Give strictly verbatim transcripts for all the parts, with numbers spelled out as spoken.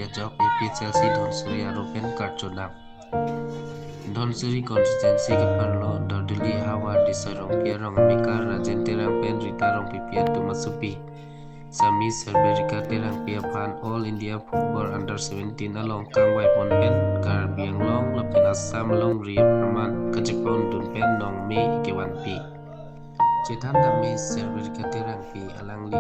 Ajok A P H L C Dhansiri aro pen karchodam. Dhansiri constituency kepharlo Darduli ahavar Disoi Rongpi arong amekar Rajen Terang pen Rita Rongpipi atum asopi sami Serberika Terangpi aphan All India Football Under seventeen along kangvai pon pen Karbi Anglong lapen Assam alongri apharman kachepondun pen nongme kevanpi. Chethan tame Serberika Terangpi alangli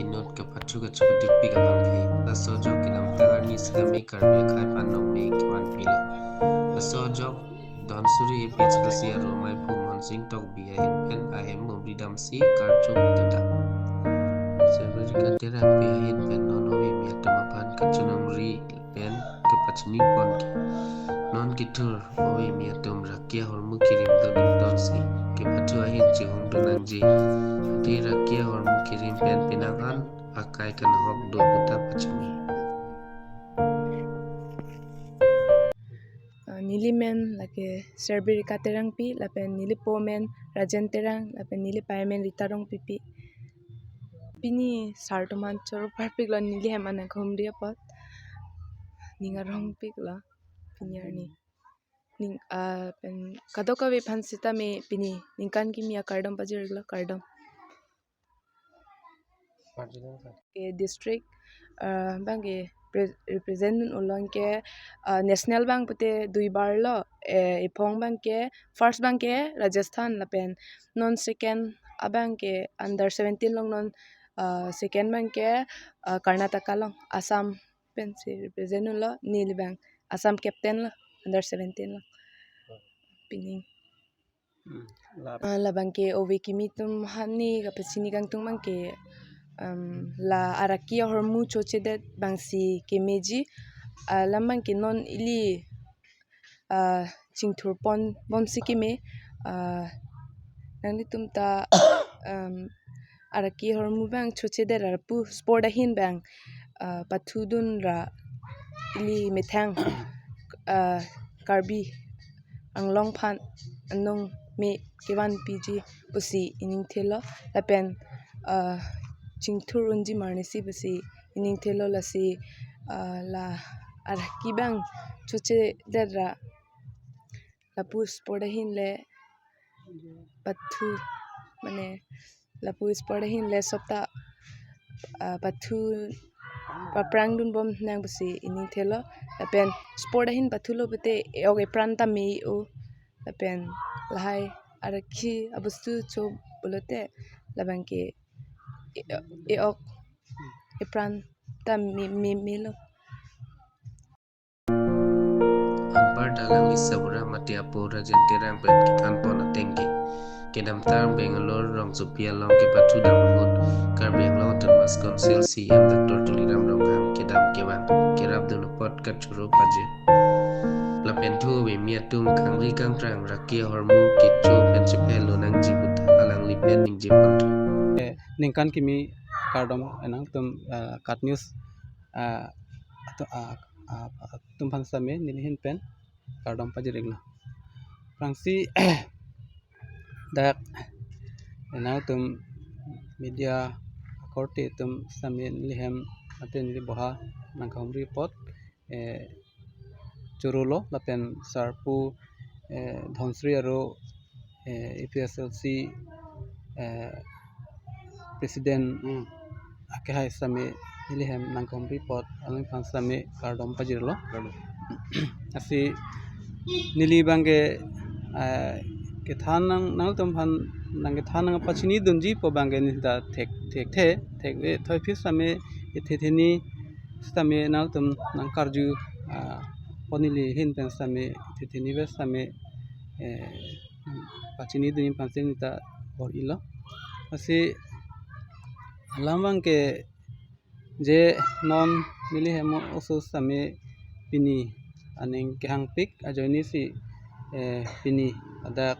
inut kapathu kachepadukpik abangke laso ajok kedamtang arni sitame Karbi akhei aphan nongme kevanpilo. Laso ajok Dhansiri A P H L C aro maiphu Monsing Tokbi ahin pen ahem mumri damsi karcho pidada. Serberika Terangpi ahin pen non ove mi atum aphan kachiningri pen kapachini ponke, non kethur ove mi atum raki ahormu kirim dun ingtonsi kepathu ahin chihongdun nangji. Athe raki ahormu kirim pen penang an akai kanahok do puta pachini. Ah, neli men lake Serberika Terangpi, lapen neli po men Rajen Terang, lapen neli pei men Rita Rongpipi. Pini sar atum aphan choro parpiklo neli hem anang kahumri apot. Ning arongpiklo pini arni. Ning, ah, pen kadokave aphan sitame pini ningkan kimi akardom pajir-iklo, kardom. Ke district, ah, abangke pre-, represent dun-olo, anke, ah, national abang pute duibar lo, eh, ephong abangke, first abangke Rajasthan lapen non second abangke under seventeen along, non, ah, second abangke, ah, Karnataka along, Assam pensi represent dun-olo, neli abang Assam captain lo, under seventeen lo. Pini. Hmm, la- Ah, labangke ove kimi atum aphan ne kapachini kangtung abangke, um, la araki ahormu chochedet abangsi kemeji, ah, lam abangke non ili, ah, chingthur pon bomsi keme, ah, nanglitum ta, um, araki ahormu abang chochedet ra pu sport ahin abang, ah, pathudun ra ili methang, ah, Karbi Anglong aphan anong me kevanpiji pusi ining thelo, lapen, ah, chingthur unji marnisi pusi ining thelo, lasi, ah, la araki abang chochedet ra lapu sport ahin le pathu, mane lapu sport ahin le sopta, ah, pathu paprang dun bom nang pusi ining thelo, lapen sport ahin pathulo pute e-ok epran ta me-o, lapen lahai araki abostu cho pulote labangke e-, e-ok epran ta me, me, melo. Anparta alangli sabura mati apo Rajen Terang pen kethan pon atengke, kedamtang Bangalore rongsopi along kepathudam ahut Karbi Anglong Autonomous Council C E M Doctor Tuliram Ronghang kedam kevan kerap dun apot kachoro pajir. Lapen thu ove mi atum kangri kangkrang raki ahormu kecho pen chephelo nangji puta alangli pen ningje ponthu. Eh, ningkan kimi kardom, eh, nangtum, eh, KAT News, eh, atu-, ah, ah, atum aphan sitame neli ahin pen kardom pajir-iklo. Aphrangsi dak nangtum media akorte atum sitame neli hem mate neli boha nangkahumri apot, eh, chorolo lapen sarpo, eh, Dhansiri aro, eh, A P H L C, eh, president, hmm, akehai sitame neli hem nangkahumri apot alangphan sitame kardom pajirlo. Kardom. Lasi neli abangke, eh, kethan nang, nangtum aphan nangkethan nangpachini dunji pu abangke neli ta thek, thekthe, thekve thoi aphi sitame, ithe theni sitame nangtum nangkarju, ah, pon neli ahin pen sitame, ithe theni ave sitame, eh, pachini dunji aphan si neli ta bor-ilo. Lasi alam abangke je non neli hem oso sitame pini aning kehangpik ajoine si, eh, pini adak,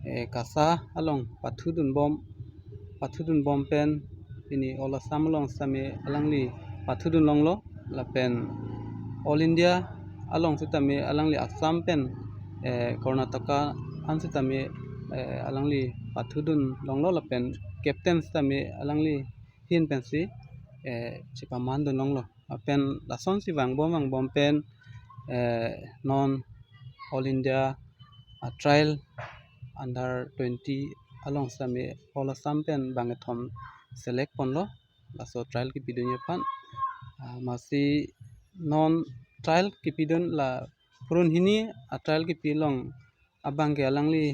eh, KASA along pathudun bom, pathudun bom pen pini All Assam along sitame alangli pathudun longlo lapen All India along sitame alangli Assam pen, eh, Karnataka an sitame, eh, alangli pathudun longlo lapen captain sitame alangli ahin pensi, eh, chepamandun longlo. Lapen lasonsi vangbom vangbom pen, eh, non All India, ah, trial under twenty along sitame All Assam pen bang kethom select ponlo, laso trial kipidunji aphan. Ah, masi non trial kipidun la phurun hini a-trial kipi along abang ke alangli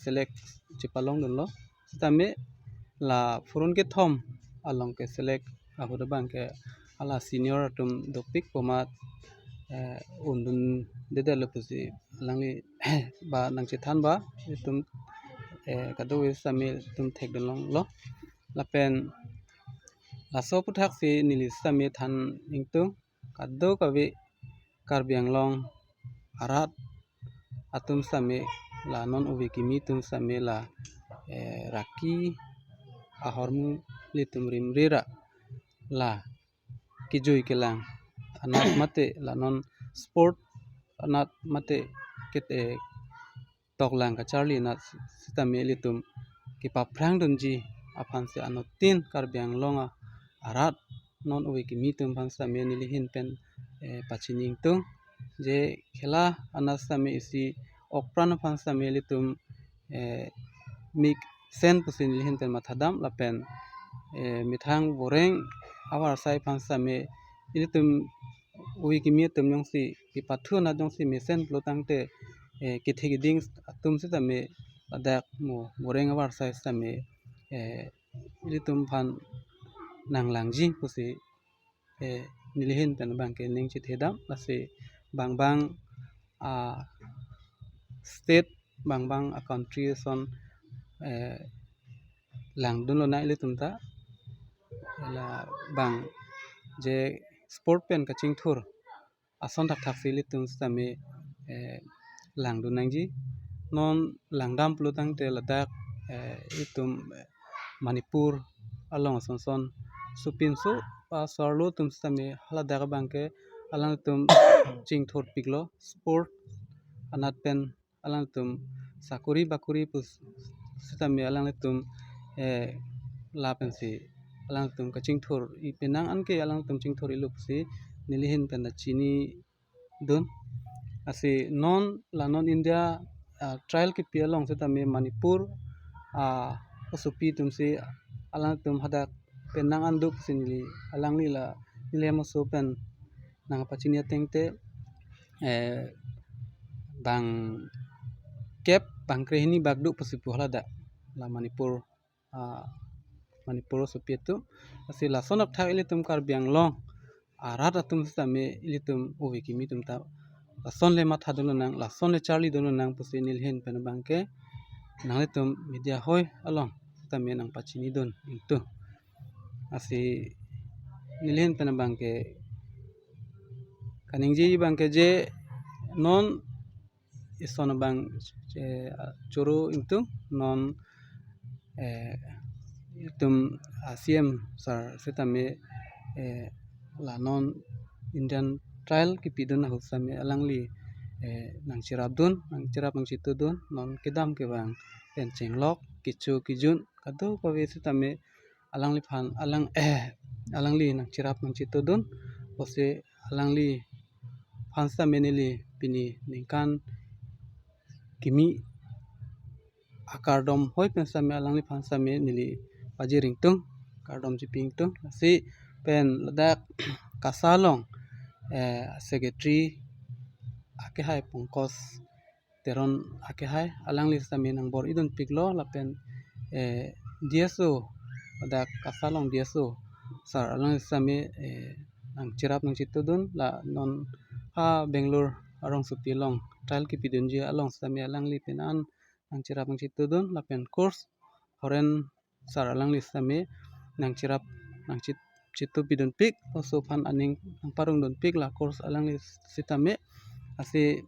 select chepalongdunlo. Sitame la phurun kethom along ke select ahut abang ke hala senior atum dopik komat, eh, undundedetlo pusi alangli ba nangchethan ba itum, eh, kadokave sitame itum thekdunlonglo. Lapen laso aphuthaksi neli sitame than ingtung, kadokave Karbi Anglong arat atum sitame, la non ove kimi atum sitame la, eh, raki ahormu ilitum rimri ra la kejui kelang anat mate la non sport anat mate ket, eh, toklang kacharli anat sitame ilitum kepaphrangdunji aphansi anuttin Karbi Anglong a-, arat non ove kimi atum aphan sitame neli ahin pen, eh, pachini ingtung. Je khela anat sitame isi okpran aphan sitame ilitum, eh, mesen pusi neli ahin pen mathadam lapen, eh, methang boreng avarsai aphan sitame ilitum ove kimi atum jongsi kepathu anat jongsi mesen pulo tangte, eh, kethe keding atum sitame ladak mo boreng avarsai sitame, eh, ilitum aphan nanglangji pusi, eh, neli ahin pen abang ke ning chethedam. Lasi bang bang a-state, bang bang a-country ason, eh, langdunlonang ilitum ta. Labang je sport pen kachingthur ason thakthaksi ilitum sitame, eh, langdun nangji. Non langdam pulo tangte ladak, eh, ilitum, eh, Manipur along asonson sopinso asarlo atum sitame haladak abang ke alangtum chingthurpiklo sport anat pen alangtum sakori bakori pu sitame alangtum, eh, lapensi alangtum kachingthur-i penang anke alangtum chingthur-ilo pusi neli ahin pen ta chinidun. Lasi non la non India, ah, trial kipi along sitame Manipur, ah, osopi atumsi alangtum hadak penang an do pusi neli alangli la neli hem oso pen nangpachini atengte, eh, bang kep bang krehini bak do pusi pu haladak la Manipur, ah, Manipur osopi atum. Lasi lason athak ilitum Karbi Anglong arat atum sitame ilitum ove kimi atum ta lasonle mathadunlonang, lasonle charlidunlonang pusi neli ahin pen abang ke nanglitum media hoi along sitame nangpachinidun ingtung. Lasi neli ahin pen abang ke kaningje abang ke je non ison abang, eh, choro ingtung non, eh, itum, ah, C M sir sitame, eh, la non Indian trial kipidun ahut sitame alangli, eh, nangcherapdun, nangcherap nangchitudun, non kedam kevang pen chenglok kecho kejun kadokave sitame alangliphan alang, eh, alangli nangcherap nangchitudun, pusi alangliphan sitame neli pini ningkan kimi akardom hoi pen sitame alangliphan sitame neli pajir ingtung, kardom chipi ingtung. Lasi pen ladak KASA along, eh, secretary akehai Pankaj Teron akehai alangli sitame nangbor-idunpiklo lapen, eh, D S O, ladak KASA along D S O sir alangli sitame, eh, nangcherap nangchitudun, la non ha Bangalore arongsopi along trial kipidunji along sitame alangli pini an nangcherap nangchitudun lapen course Horen sir alangli sitame nangcherap nangchit-, chitupidunpik, oso aphan aning nangparongdunpik la course alangli sitame. Lasi,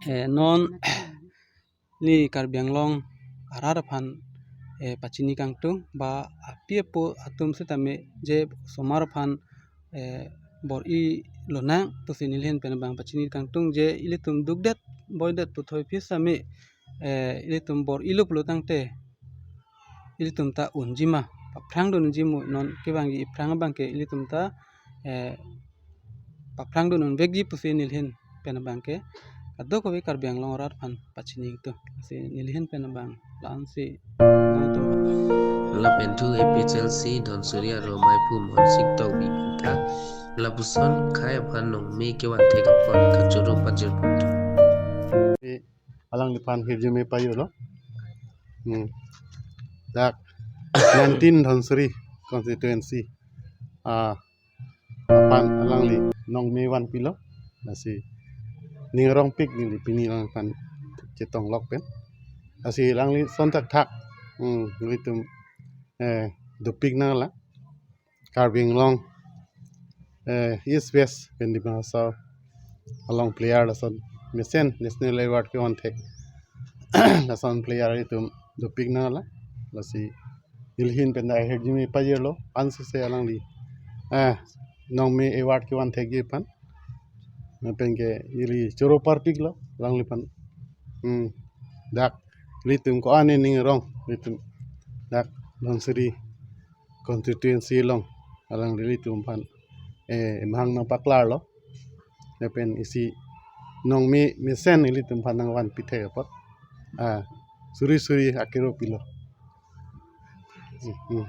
eh, non neli Karbi Anglong arat aphan, eh, pachini kangtung ba api apo atum sitame je osomar aphan, eh, bor-ilonang pusi neli ahin pen abang pachini kangtung je ilitum dukdet boidet puthoi aphi sitame, eh, ilitum bor-ilo pulo tangte ilitum ta unji ma, paphrangdunji mo, non kevangji iphrang abang ke ilitum ta eh, paprang dun un vekji pusi nelihin pen abang ke kadokave Karbi Anglong arat aphan pachini tu. Lasi nelihin pen abang la-ansi nangtum. Lapen thu A P H L C Dhansiri arlo maiphu Monsing Tokbi pen ta lapuson khei aphan nongme kevan thek apot kachoro pajir pon. Alangliphan hirjume pajirlo. Hmm. Dak nineteen Dhansiri constituency, ah, aphan alangli nongme vanpilo. Lasi ning arongpik neli pini alangliphan chetong lok pen. Lasi alangli son thakthak, hmm, nelitum, eh, dopik nanglang. Karbi Anglong, eh, East West pen Dima Hasao along player lason mesen national award kevan thek lason player itum dopik nanglang. Lasi nelihin pen ta hirjume pajirlo, ansose alangli, eh, nongme award kevan thekji aphan. Lapen ke neli choro parpiklo alangliphan. Hmm. Dak nelitum ko-an ning arong nelitum dak Dhansiri constituency along alangli nelitum aphan, eh, emahang nangpaklarlo. Lapen isi nongme mesen nelitum aphan nangvanpi thek apot, ah, suri suri akero pilo. Hmm.